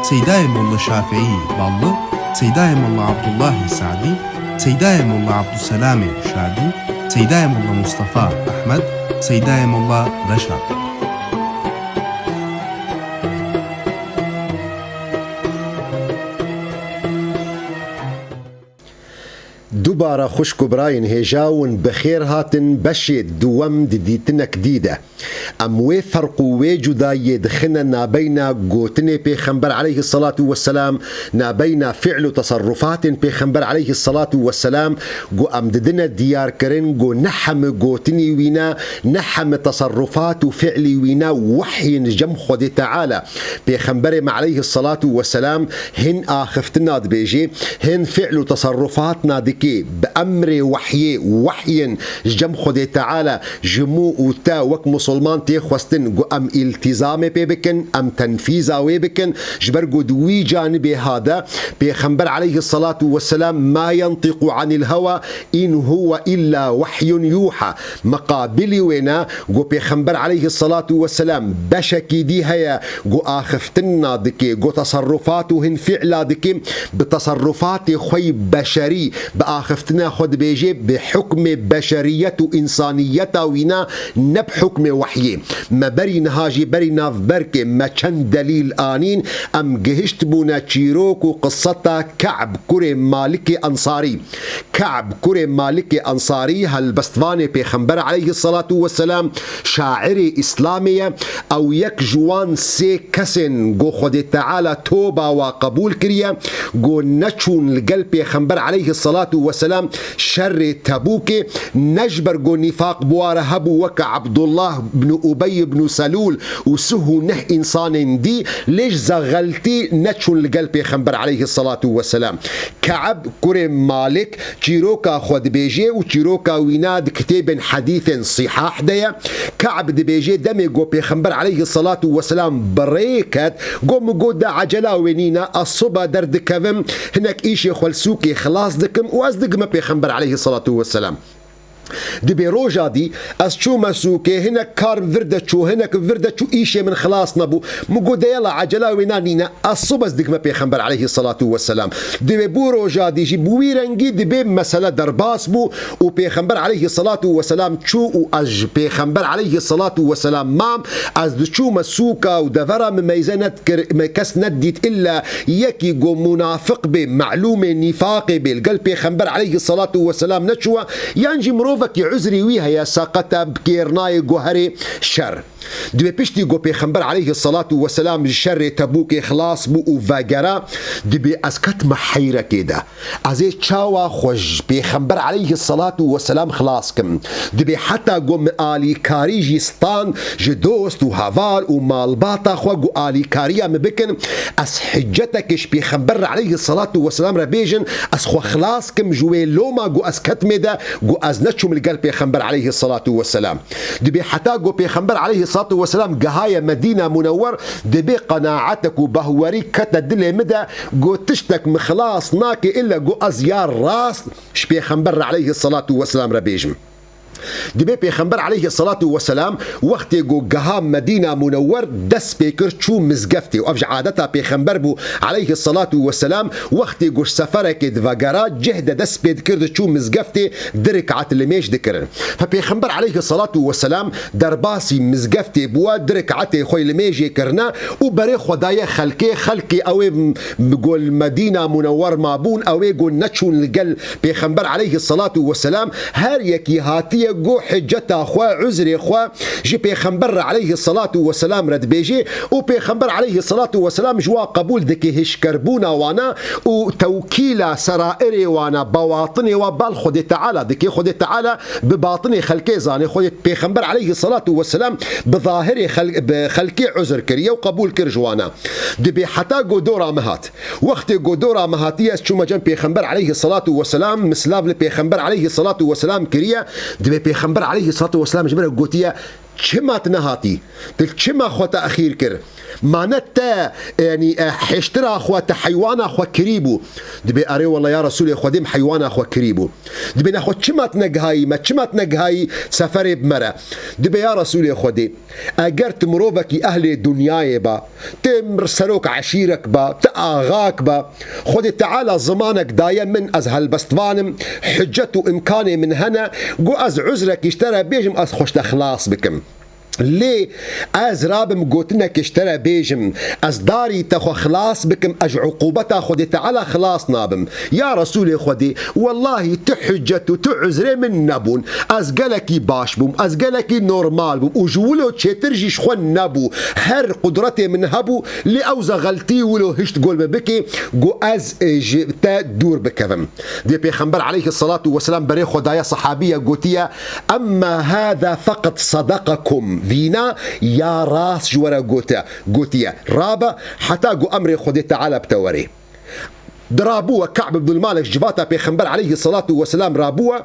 Seydayê Molla Şafîî Ballı, Seydayê Molla Abdullahî Sadî, Seydayê Molla Abdulselamê Şadî, Seydayê Molla Mustafa Ehmed, Seydayê Molla Reşa. Bara xwişk û birayên hêja hûn bi xêr hatin beşê duwem di dîtinek dî de. Em wê ferq û wê cudayiyê dixine nabeyna gotinê Pêxember aleyhisselatu vesselam, nabeyna fi'l û teserrufatên Pêxember aleyhisselatu vesselam, ku em didine diyarkirin ku ne hemi gotinî wîna, ne hemi teserrufat û fi'lî wîna wehyên ji cem Xwedê Teala. Pêxemberê me aleyhisselatu vesselam hin axiftina dibêjê, hin fi'l û teserrufatna dike bi emrê wehyê, wehyên ji cem Xwedê Teala ji min û te wek musulman tê xwestin ku em îltîzamê pê bikin, em tenfîza wê bikin, ji ber ku di wî canibê ha de Pêxember aleyhisselatu vesselam ma yentîqu anil hewa in huwe illa wehyun yuha. Miqabilî wê ne, ku Pêxember aleyhisselatu vesselam beşekî dî heye, ku axiftina dike, ku teserrufat û hin fi'la dike, bi teserrufatê xwe yî beşerî, bi axiftina xwe dibêje, bi hukmê beşeriyet û însaniyeta wîna, ne bi hukmê wehyê. Me berî niha jî berî navberkê me çend delîl anîn, em gihiştbûne çîrok û qiseta Ke'b kurê Malikê Ensarî. Ke'b kurê Malikê Ensarî helbestvanê Pêxember aleyhisselatu vesselam, şairê Îslamê ye. Ew yek ji wan sê kesên ku Xwedê Teala toba wa qebûl kiriye, ku neçûn li gel Pêxember aleyhisselatu vesselam şerê Tebûkê, ne ji ber ku nîfaq bi wa re hebû weke Abdullah bin Ubey bin Selûl û sih û neh însanên dî, lê ji zexeltî neçûn li gel Pêxember aleyhisselatu vesselam. Ke'b kurê Malik çîroka xwe dibêje û çîroka wîna di kitêbên hedîsên sihah de ye. Ke'b dibêje, demê ku Pêxember aleyhisselatu vesselam bi rê ket, got, min got, de ecela wê nîne, ez sibe derdikevim, hinek îşê xwe li sûkê xilas dikim û ez digime Pêxember aleyhisselatu vesselam. Dibê roja dî ez çûme sûkê, hinek kar vir de çû, hinek vir de çû, îşê min xilas nebû. Min got, de yela ecela wê nanîne, ez sibe ez digime Pêxember aleyhisselatu vesselam. Dibê bû roja dî jî bi wî rengî dibê mesele derbas bû û Pêxember aleyhisselatu vesselam çû û ez ji Pêxember aleyhisselatu vesselam mam, ez diçûme sûka û devera min meyze nedikir, me kes nedît illa yekî ku munafiq bê, melûmê nîfaqê bê, li gel Pêxember aleyhisselatu vesselam neçûwe, yan jî mirovekî uzrê wî heye, seqete, bi kêr nayê, guherê şer. Dibê piştî ku Pêxember aleyhisselatu vesselam ji şerê Tebûkê xilas bû û vegera, dibê ez ketime heyrekê de. Ez ê çawa xwe ji Pêxember aleyhisselatu vesselam xilas kim? Dibê heta ku min alîkarî jî stand ji dost û heval û malbata xwe ku alîkariya min bikin, ez hiccetekê ji Pêxember re aleyhisselatu vesselam re bêjin, ez xwe xilas kim ji wê loma ku ez ketmê de, ku ez neçûm li gel Pêxember aleyhisselatu vesselam. Dibê heta ku Pêxember aleyhisselatu vesselam gehaye Medîna Munewwer, dibê qenaatek û behwerî kete dilê min de, ku tiştek min xilas nake illa ku ez ya rast ji Pêxember re aleyhisselatu vesselam re bêjim. Dibê Pêxember aleyhisselatu vesselam wextê ku geha Medîna Munewwer dest pê kir çû mizgeftê û ev ji adeta Pêxember bû aleyhisselatu vesselam, wextê ku ji seferekê divegera cih de dest pê dikir diçû mizgeftê di rik'at limêj dikirin. Fe Pêxember aleyhisselatu vesselam derbasî mizgeftê bûye, di rik'etê xwe limêjê kirine û berê xwe daye xelkê, xelkê ew ê m-, gol Medîna Munewwer mabûn, ew ê ku neçûn li gel Pêxember aleyhisselatu vesselam, her yekî hatiye ku hiceta xwe, uzrê xwe ji Pêxember re aleyhisselatu vesselam re dibêje û Pêxember aleyhisselatu vesselam ji wa qebûl dike hişkerbûna wana û tewkîla serairê wana, bawatinê wa bal Xwedê Teala dike. Xwedê Teala bi batinê xelkê zane. Xwedê Pêxember aleyhisselatu vesselam bi zahirê xel-, bi xelkê uzr kiriye û qebûl kir ji wana. Dibê heta ku dora min hat. Wextê ku dora min hatiye, ez çûme cem Pêxember aleyhisselatu vesselam, min silav li Pêxember aleyhisselatu vesselam kiriye. Dibê Pêxember aleyhisselatu vesselam ji min re gotiye, çima tu nehatî? Tu çima xwe texîr kir? Ma ne te, yanî, e, hêştira xwe, te heywana xwe kirî bû? Dibê, erê wela ya Resûlê Xwedê, min heywana xwe kirî bû. Dibê, nexwe çima tu negihayî me, çima tu negihayî seferê bi me re? Dibê, ya Resûlê Xwedê, eger tu mirovekî ehlê dinyayê ba, tu serok eşîrek ba, tu axak ba, Xwedê Teala zimanek daye min, ez helbestvan im, hicet û îmkanê min hene, ku ez uzrekî ji te re bêjim, ez xwe ji te xilas bikim. Lê ez rabim gotinekê ji te re bêjim, ez darî te xwe xilas bikim, ez ji uqûbeta Xwedê Teala xilas nabim. Ya Resûlê Xwedê, wellahî tu hicet û tu uzrê min nebûn. Ez gelekî baş bûm, ez gelekî normal bûm û ji wilo çêtir jî ji xwe nebû. Her qudretê min hebû, lê ew zexeltî wilo hişt gol min bikê, got ez, e, ji te dûr bikevim. Dê Pêxember aleyhissalatu vesselam berê xwe daye sehabiye, gotiye, "Emma hâzâ feqed sadakakum." Vîna ya rast ji we re gote, gotiye. Rabe heta ku emrê Xwedê Teala bi te werê. Dirabû we Ka'b ibnul Malik civata Pêxember aleyhissalatu vesselam rabû we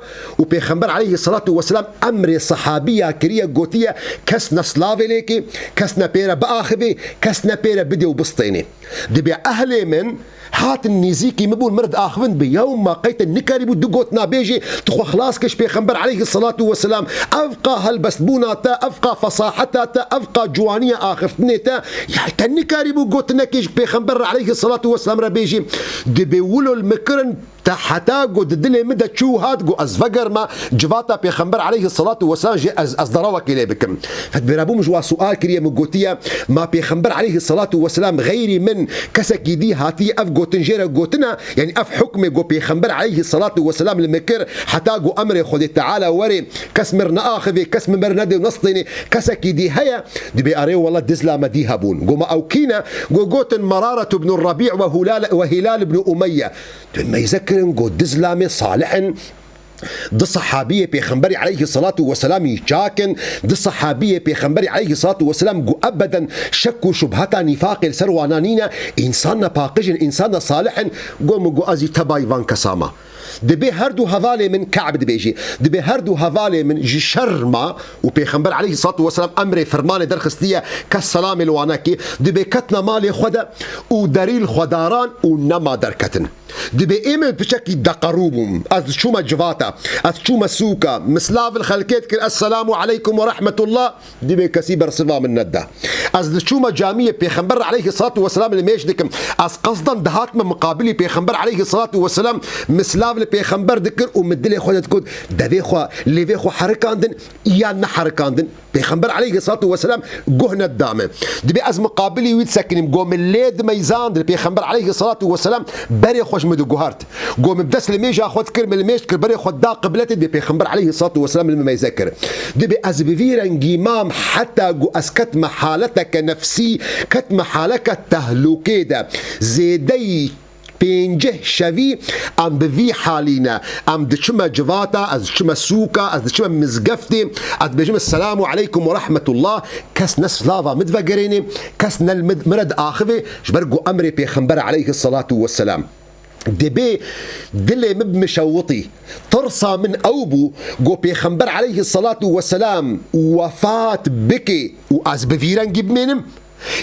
û Pêxember aleyhissalatu vesselam emrê sehabiya kiriye, gotiye, kes ne silavê lê ke, kes ne pê re biaxivê, kes ne pê re bidê û bistênê. Dibê ehlê min hatin nêzîkî min bûn, min re diaxivin, bi yewma qey te nikarîbû du gotina bêjî, tu xwe xilas kir ji Pêxember aleyhissalatu vesselam. Evqa helbestbûna te, evqa fesaheta te, evqa ciwaniya axiftinê te, ya te nikarîbû gotinekê ji Pêxember re aleyhissalatu vesselam re bêjî. Dibê wilo li min kirin, te heta ku di dilê min de çû hat ku ez vegerma civata Pêxember aleyhissalatu vesselam jî ez, ez derewekê lê bikim. Fetbêra bûm ji wa sual kiriye, min gotiye, ma Pêxember aleyhissalatu vesselam xeyrî min kesekî dî hatiye ev gotin jê re gotina, yanî ev hukmê ku Pêxember aleyhissalatu vesselam li min kir, heta ku emrê Xwedê Teala werê, kes mir neaxivê, kes min ber nedê û nestênê, kesekî dî heye, dibê erê wela dizla me dî hebûn. Goma ew kî ne? Go gotin Meraretu ibn Rabi' ve Hilal, ve Hilal ibn Umeyye. Tu meyze kirin, got, dizlamê salih in. Di sehabiyê Pêxemberî aleyhissalatu vesselamî çak in. Di sehabiyê Pêxemberî aleyhissalatu vesselam ku ebeden şek û şubheta nîfaqê li ser wana nîne, însan ne paqij in, însan ne salih in. Got min, got, ez jî tebayî van kesa ma. Dibê her du hevalê min, Ka'b dibêjî, dibê her du hevalê min ji şerma û Pêxember aleyhissalatu vesselam emrê fermanê derxistiye, kes selamê li wan nekê, dibê ketine malê xwe de û derî li xwe daran û nema derketin. Dibê ê min piçekî deqerû bûm. Ez diçûme civata, ez diçûme sûka, min silav li xelkê dikir, "Esselamu aleykum ve rahmetullah." Dibê kesî bersiva min neda. Ez diçûme camiyê Pêxember aleyhissalatu vesselam li mêj dikim. Ez qesden dihatime miqabilî Pêxember aleyhissalatu vesselam, min silav li Pêxember dikir û min dilê xwe de digot, devê xwe, lêvê xwe herikandin, yan neherikandin. Pêxember aleyhissalatu vesselam guh nedame. Dibê ez miqabilî wî disekinîm. Go min lê dimeyzand li Pêxember aleyhissalatu vesselam berê xwe ji min diguhert. Go min bi dest li mêja xwe dikir, min li mêj dikir, berê xwe da qibletê, dibê Pêxember aleyhissalatu vesselam li min meyze kir. Dibê ez bi vî rengî mam heta go ez ketme haleteke nefsî, ketme haleke tehlûkê de. Zêdeyî pêncî şevî em bi vî halî ne. Em diçime civata, ez diçime sûka, ez diçime mizgeftê, ez dibêjim, "Esselamu aleykum ve rahmetullah." Kes ne silava min divegerênê, kes ne li min, min re diaxivê, ji ber ku emrê Pêxember aleyhissalatu vesselam. Dibê dilê min bi min şewitî. Tirsa min ew bû, ku Pêxember aleyhissalatu vesselam wefat bike û ez bi vî rengî bimênim.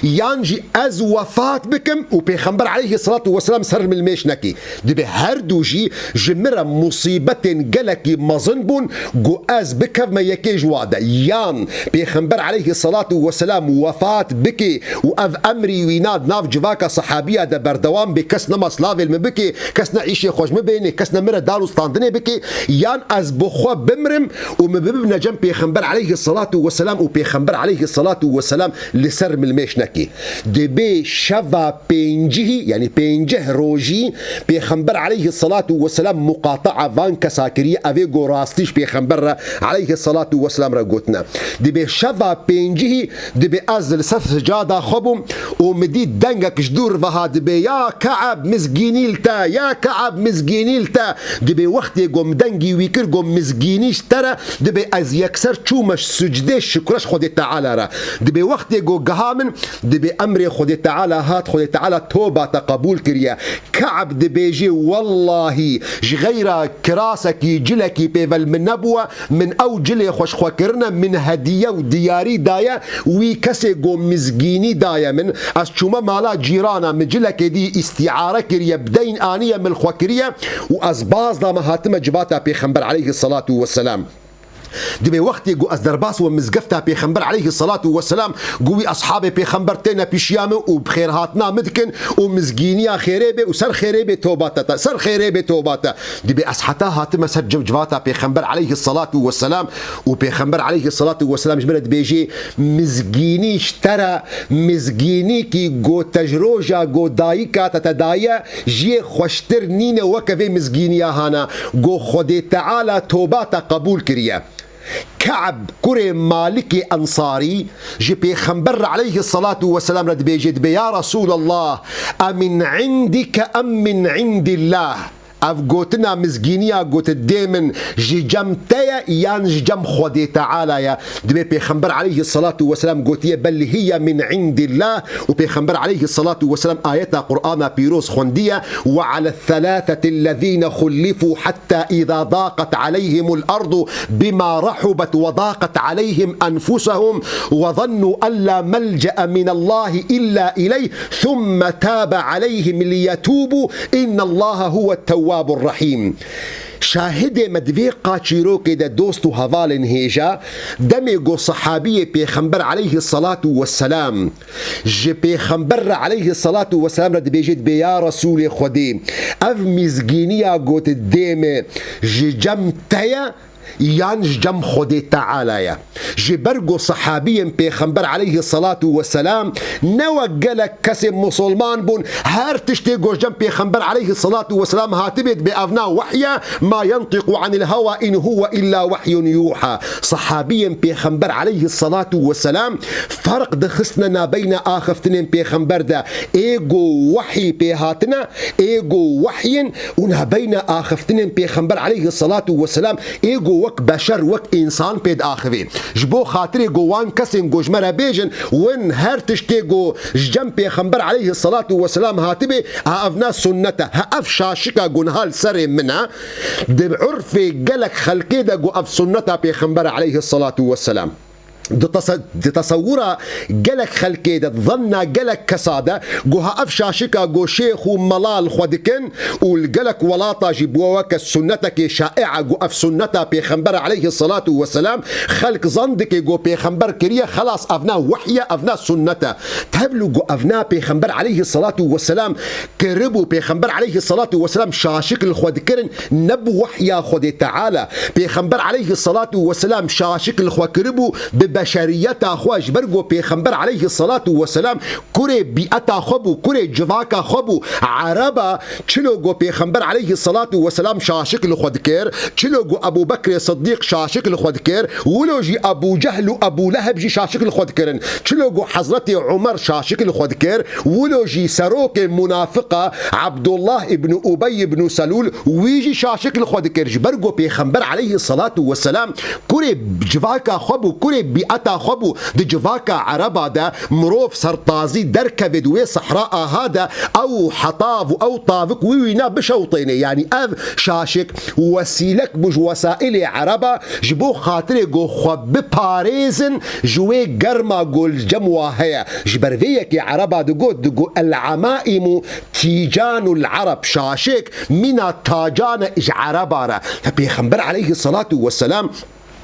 Yan jî ez wefat bikim û Pêxember aleyhissalatu vesselam ser min li mêj nekî. Dibê her du jî ji min re musîbetên gelekî mezin bûn, ku ez bikevme yekê ji wa de. Yan Pêxember aleyhissalatu vesselam wefat bikê û ev emrî wîna di nav civaka sehabiya de berdewam bê, kes nema silavê li min bikê, kes ne îşê xwe ji min bênê, kes ne min re dar û standinê bikê, yan ez bi xwe bimrim û min bibine cem Pêxember aleyhissalatu vesselam û Pêxember aleyhissalatu vesselam li ser min mêş nekî. Dibê şeva pêncihî, yanî pêncih rojî Pêxember aleyhissalatu vesselam muqataa van kesa kiriye, evê go rastî ji Pêxember re aleyhissalatu vesselam re gotine. Dibê şeva pêncihî, dibê ez li ser sicada xwe bûm û min dît dengek ji dûr ve hat, dibê, "Ya Ke'b, mizgînî li te, ya Ke'b, mizgînî li te." Dibê wextê go min dengî wî kir, go, "Mizgînî ji te re." Dibê ez yekser çûme sucdê şukre ji Xwedê Teala re. Dibê wextê go giha min, dibê emrê Xwedê Teala hat, Xwedê Teala toba te qebûl kiriye. Ke'b dibêjê, "Wellahî, ji xeyra kirasekî, cilekî pê ve li min nebûwe, min ew cilê xwe ji xwe kirine, min hediye û diyarî daye, wî kesê go mizgînî daye min. Ez çûme mala cîrana, min cilekê dî îstîare kiriye, bi deyn aniye, min li xwe kiriye û ez baz dame hatime civata Pêxember aleyhissalatu vesselam." Dibê wextê ku ez derbas we mizgefta Pêxember aleyhissalatu vesselam, ku wî eshabê Pêxember têne pişiya min û bi xêrhatina min dikin û mizgîniya xêrê bê û ser xêrê bê toba te, te, ser xêrê bê toba te. Dibê ez heta hatime ser civ-, civata Pêxember aleyhissalatu vesselam û Pêxember aleyhissalatu vesselam ji min re dibêjê, mizgînî ji te re, mizgînîkî ku te ji roja ku dayika te te daye, jiyê xweştir nîne weke vê mizgîniya hana, ku Xwedê Teala toba te qebûl kiriye. Ka'b kurê Malikê Ensarî ji Pêxember re aleyhissalatu vesselam re dibêje, dibê, "Ya Resûlallah, a min indike em min indillah?" Ev gotina mizgîniya got dê min ji cem te ye yan ji cem Xwedê Teala ye? Dibê Pêxember aleyhissalatu vesselam gotiye, "Bel hiye min indillah." Û Pêxember aleyhissalatu vesselam ayeta Qur'ana pîroz xwendiye, "Ve alel thalathati ellezîne xullifû hatta îzâ dâqet aleyhimul ardu bima rahubet ve dâqet aleyhim enfusuhum ve zannû en la melce'e minallahi illa ileyh, thumme tâbe aleyhim liyetûbû, innallaha huvet tewwâbur rahîm." Şahidê me di vê qaçîrokê de, dost û hevalên hêja, demê ku sehabiyê Pêxember aleyhissalatu vesselam ji Pêxember re aleyhissalatu vesselam re dibêje, dibê, "Ya Resûlê Xwedê, ev mizgîniya got dê me ji cem te ye yan ji cem Xwedê Teala ye?" Ji ber ku sehabiyên Pêxember aleyhissalatu vesselam ne wek gelek kesên musulman bûn, her tiştê ku ji cem Pêxember aleyhissalatu vesselam hatibê, dibê, "Ev na wehy e, ma yentiqu anil hewa in huve illa wehyun yuha." Sehabiyên Pêxember aleyhissalatu vesselam ferq dixistine nabeyna axiftinên Pêxember de. Ê ku wehyî pê hatine, ê ku wehyên û nabeyna axiftinên Pêxember aleyhissalatu vesselam, ê ku wek beşer, wek însan pê diaxivê. Ji bo xatirê ku wan kesên ku ji me re bêjin, win her tiştê ku ji cem Pêxember aleyhissalatu vesselam hatibê, ha ev ne sunnet e, ha ev şaşika ku niha li serê min e, di urfê gelek xelkê de ku ev sunneta Pêxember aleyhissalatu vesselam. Di tese-, di tesewura gelek xelkê de, di zanna gelek kesa de, ku ha ev şaşika ku şêx û mela li xwe dikin û li gelek welata jî bûye weke sunnetekê şaîa, ku ev sunneta Pêxember aleyhissalatu vesselam, xelk zan dike ku Pêxember kiriye, xelas, ev ne wehy e, ev ne sunnet e. Tevlû ku ev ne Pêxember aleyhissalatu vesselam kiribû, Pêxember aleyhissalatu vesselam şaşik li xwe dikirin, ne bi wehya Xwedê Teala. Pêxember aleyhissalatu vesselam şaşik li xwe kiribû bi beşeriyeta xwe, ji ber ku Pêxember aleyhissalatu vesselam kurê bîeta xwe bû, kurê civaka xwe bû. Ereba çilo ku Pêxember aleyhissalatu vesselam şaşik li xwe dikir, çilo ku Ebû Bekrê Siddîq şaşik li xwe dikir, wilo jî Ebû Cehl û Ebû Leheb jî şaşik li xwe dikirin. Çilo ku Hezretê Umer şaşik li xwe dikir, wilo jî serokê munafiqa Abdullah ibn Ubey ibn Selûl, wî jî şaşik li xwe dikir. Ji ber ku Pêxember aleyhissalatu vesselam kurê civaka xwe bû, kurê bîeta xwe bû. Di civaka Ereba de mirov sertazî derkeve di wê sehra aha de, ew hetav û ew tavik wî wîna bişewtêne. Yanî ev şaşik wesîlek bû ji wesaîlê Ereba, ji bo xatirê ku xwe biparêzin ji wê germa ku li cem wa heye. Ji ber vê yekê Ereba digot, digot, "El-emaimu tîcanul Ereb", şaşik mîna tacan e ji Ereba re. Fe Pêxember aleyhissalatu vesselam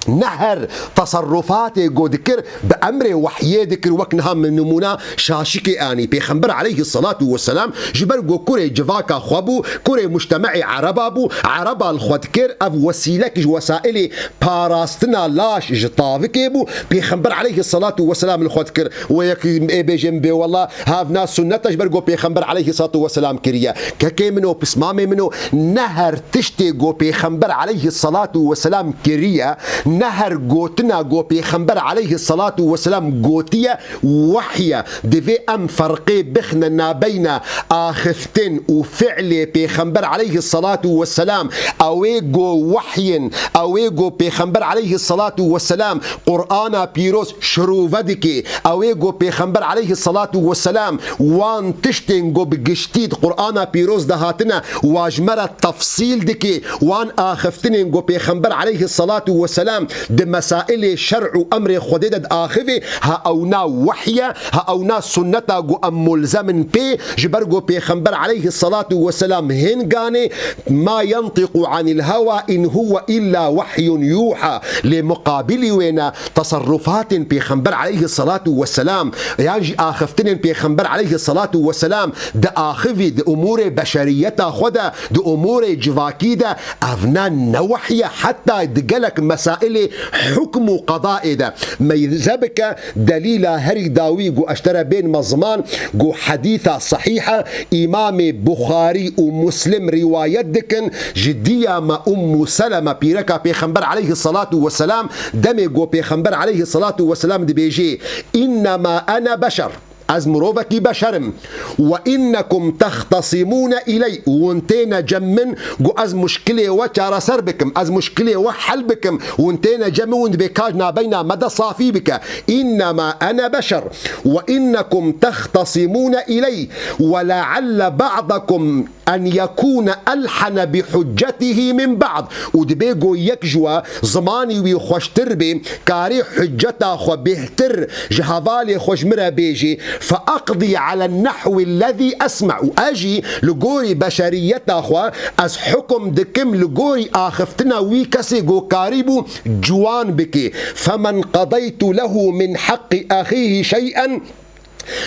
ne her teserrufatê ku dikir bi emrê wehyê dikir, wek niha min nimûna şaşikê anî. Pêxember aleyhissalatu vesselam ji ber ku kurê civaka xwe bû, kurê mujtemeê Ereba bû, Ereba li xwe dikir, ev wesîlek ji wesaîlê parastina laş ji tavikê bû, Pêxember aleyhissalatu vesselam li xwe dikir. Wê yek ê bêjin bê wela, ha ev na sunnet e ji ber ku Pêxember aleyhissalatu vesselam kiriye. Kekê min o, pismamê min o, ne her tiştê ku Pêxember aleyhissalatu vesselam kiriye, ne her gotina ku Pêxember aleyhissalatu vesselam gotiye, wehy e. Divê em ferqê bixne nabeyna axiftin û fi'lê Pêxember aleyhissalatu vesselam. Ew ê ku wehy in, ew ê ku Pêxember aleyhissalatu vesselam Qur'ana pîroz şirove dike. Ew ê ku Pêxember aleyhissalatu vesselam wan tiştên ku bi giştî di Qur'ana pîroz de hatine, wa ji me re tefsîl dike. Wan axiftinên ku Pêxember aleyhissalatu vesselam di mesailê şer û emrê Xwedê de diaxivê, ha ewna wehy e, ha ewna sunneta ku em mulzem in pê, ji ber ku Pêxember aleyhisselatu vesselam hên ganê, "Ma yantiqu anil hewa in huwe illa wehyun yuha." Lê muqabilî wê ne, teserrufatên Pêxember aleyhisselatu vesselam, yan jî axiftinên Pêxember aleyhisselatu vesselam diaxivî di umûrê beşeriyeta xwe de, di umûrê civakî de, ev ne, ne wehy e, heta di gelek mesailê hukm û qedayê de. Meyze bike, delîla herî dawî ku ez ji te re bênme ziman, ku hedîsa sehîh e, Îmamê Buxarî û Muslim rîwayet dikin, ji diya me Ummu Seleme, pîreka Pêxember aleyhisselatu vesselam, demê ku Pêxember aleyhisselatu vesselam dibêjê, "Innema ene beşer." Ez mirovekî beşer im. "Ve innekum tehtasimûne iley." Hûn têne cem min, ku ez muşkilê we çareser bikim, ez muşkilê we hel bikim. Hûn têne cem min, hûn dibê ka ji nabeyna me de safî bike. "Innema ene beşer. Ve innekum tehtasimûne iley. Ve lealle ba'dakum en yekûne elhene bi huccetihî min ba'd." Û dibê ku yek ji we zimanî wî xweştir bê, karê hucceta xwe bêhtir ji hevalê xwe ji min re bêjê, "Fe aqdî alen nehwî lezî esme." Û ez jî li gorî beşeriyeta xwe ez hukum dikim li gorî axiftina wî kesê ku karîbû ciwan bikê. "Femen qadeytu lehu min heqqi ehîhî şey'en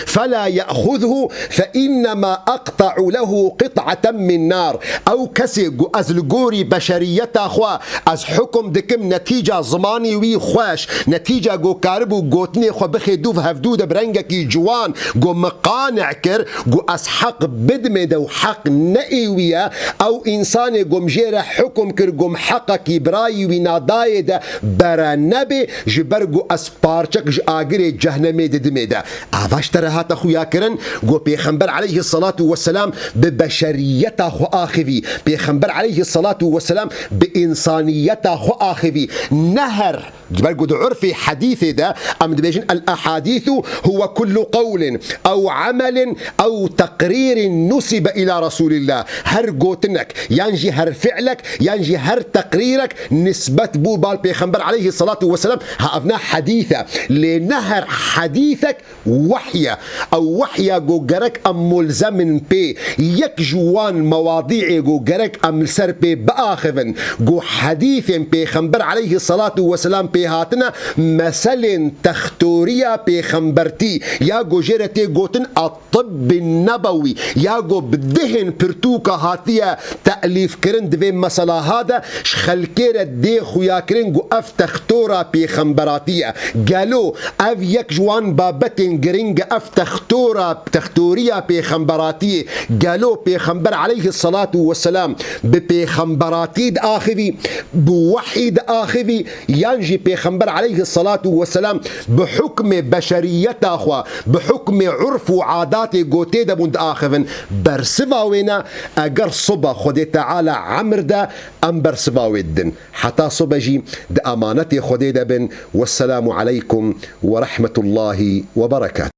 fela ye'xuzhu fe innema aqta'u lehu qit'aten min nar." Ew kesê ku ez li gorî beşeriyeta xwe ez hukum dikim, netîca zimanî wî xweş, netîca ku karibû gotinê xwe bixê dûv hevdû de bi rengekî ciwan, ku min qane kir, ku ez heq bidimê de û heq ne ê wî ye, ew însanê ku min jê re hukum kir, ku min heqekî birayî wî nadayê de bere nebê, ji ber ku ez parçek ji agirê cehnemê didimê de. Ava ji te re hate xuyakirin, ku Pêxember aleyhisselatu vesselam bi beşeriyeta xwe axivî. Pêxember aleyhisselatu vesselam bi însaniyeta xwe axivî. Ne her, ji ber ku di urfê hedîsê de em dibêjin, "El ahadîsu huwe kullu qewlin ew emelin ew teqrîrin nusibe ila Resulillah." Her gotinek, yan jî her fi'lek, yan jî her teqrîrek nisbet bû bal Pêxember aleyhisselatu vesselam. Ha, ev ne hedîs e. Lê ne her hedîsek wehy e. Ew wehy e ku gerek em mulzem in pê. Yek ji wan mewadîê ku gerek em li ser pê biaxivin, ku hedîsên Pêxember aleyhisselatu vesselam pê hatine, meselên textoriya pêxembertî, ya ku jê re tê gotin at-tibbin nebewî, ya ku bi dihên pirtûka hatiye telîfkirin, di vê meselaha de ji xelkê re dê xuyakirin ku ev textora pêxemberatî ye. Gelo ev yek ji wan babetên giring e, ev textora, textoriya pêxemberatiyê. Gelo Pêxember aleyhisselatu vesselam bi pêxemberatî diaxivî, bi wehyî diaxivî, yan jî Pêxember aleyhisselatu vesselam bi hukmê beşeriyeta xwe, bi hukmê urf û adatê ku tê de bûn diaxivin? Bersiva wê ne, eger sibe Xwedê Teala emir de, em bersiva wê didin. Heta sibe jî di emanetê Xwedê de bin. Wesselamu aleykum ve rahmetullahi ve berekatuh.